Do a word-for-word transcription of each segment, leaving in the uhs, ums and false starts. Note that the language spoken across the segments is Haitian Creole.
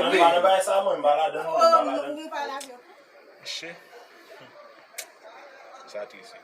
Mwen pa nan bagay sa, mwen, m pa ladan, mwen, m pa ladan. Che. Sa tris, wi.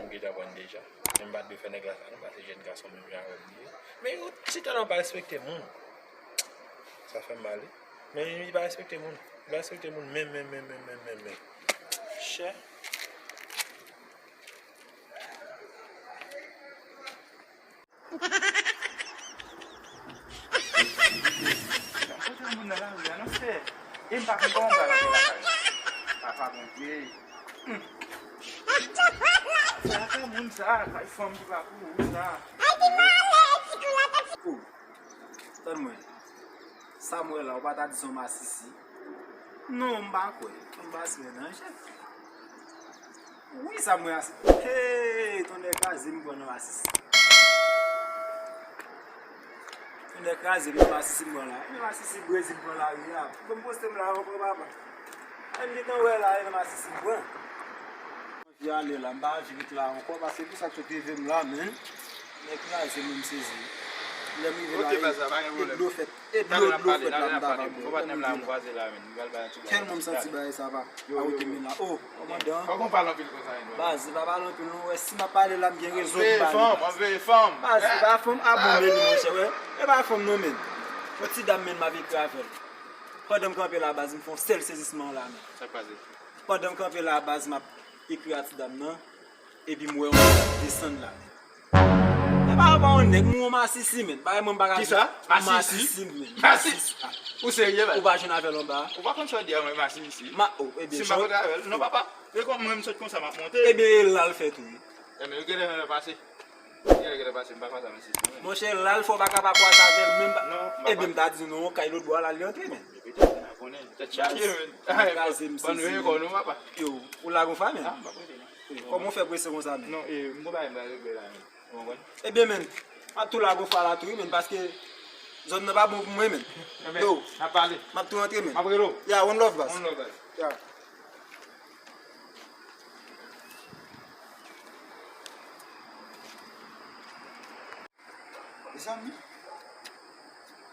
M gentan konn deja. Men m pa t dwe fè nèg la sa, non, paske jèn gason menm jan avè m li ye. Men yon ti talan pa respekte moun. Sa fè m mal, wi. Men li pa respekte moun. Li pa respekte moun menm, menm, menm, menm, menm, menm, menm. Chè. Kote moun nan lari a, non, frè? E m pa konn kòman m pral antre lakay mwen. Papa Bondye. Hmm. Sa ka moun sa, kay fanm ki pa pou ou sa. Oh. Tann mwen. Sa m wè la, ou pa ta di se yon masisi? Non, m pa kwè. M pa swè nan jèt. Wi, sa m wè a se. Hey, tonnè kraze m pran nan masisi. Tonnè kraze m nan masisi m pran la. Men masisi Brezil pran lari a. Bon, poste m la ankò, papa. Ay, m gentan wè la, e nan masisi m pran. Anvi ale la, m pa anvi ret la ankò, paske pou sa k sot rive m la, men. Nèg kraze m, m sezi. Lè m rive la, e dlo fèt, e dlo, dlo fèt la, m ta pale. Tèlman m santi bagay sa pa. A, ok, men la. Oh, kòmandan. Baz, se pa pale anpil non, wè, si m ap pale la, m gen rezon pou m pale, baz. Baz, se pa fanm, a bon, men, monchè, wè. E pa fanm non, men. Yon ti dam, men, m ap ekri avè l. Pandan m kanpe la, baz, m fè yon sèl sezisman la, men. Pandan m kanpe la, baz, m ap ekri a ti dam nan. Epi m wè yon nèg desann la. E pa, pa yon nèg, m wè yon masisi, men. Bagay mwen m pa ka di. Kisa? Masisi? Masisi, men. Masisi? Ou serye, men? Ou pa jwenn avè l anba a? Ou pa konn sa w di a mwen, masisi? Ma, oh, ebyen, si m pa kontre avè l, non, papa. E kòm mwen, m sot konsa, m ap monte. Ebyen, e la l fè tou, wi. Ebyen, yo genlè pase. Yo genlè pase, m pa kwaze avè masisi, non. Monchè, la l fè w pa ka pa kwaze avè l, menm pa. Non, m pa kwaze. Ebyen, m ta di non, kay lòt bò a la, li antre, men. Petèt, m pa konnen. Petèt chaje, men. Kraze m sezi, men. Yo, ou lage yon fa, men. Ah, m pa konnen, non. Kòman w fè prese konsa, men? Non, e, m gon bagay m pral regle la, men. Ou konprann? Ebyen, men, m ap tou lage yon fa la tou, wi, men, paske zòn nan pa bon pou mwen, men. Ebyen, yo, n ap pale. M ap tou rantre, men. M ap rele w. Ya, one love, baz. One love, baz. Ya. Mezanmi.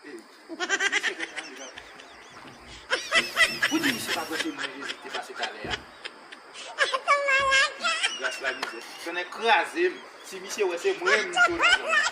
Ey, misye gentan rive. Pou di misye pa branche mwen Jezi te pase talè a. Gras la mizè. Tonnè kraze m. Si misye wè se mwen menm tou nan zòn nan.